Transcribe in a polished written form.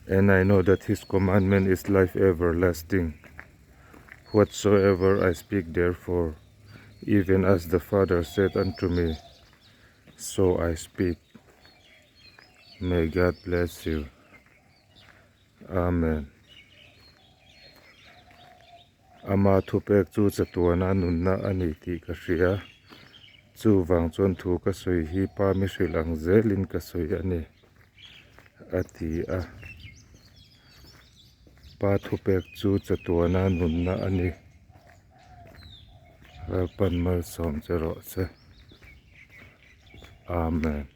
And I know that his commandment is life everlasting. Whatsoever I speak therefore, even as the Father said unto me, so I speak. May God bless you. Amen. Ama thupek chu chatuana nunna a ni tih ka hria. Chuvang chuan thu ka sawi hi pa mi hrilh ang zelin ka sawi a ni, a ti a. Pa thupek chu chatuana nunna a ni. Lalpan malsawm che rawh se. Amen.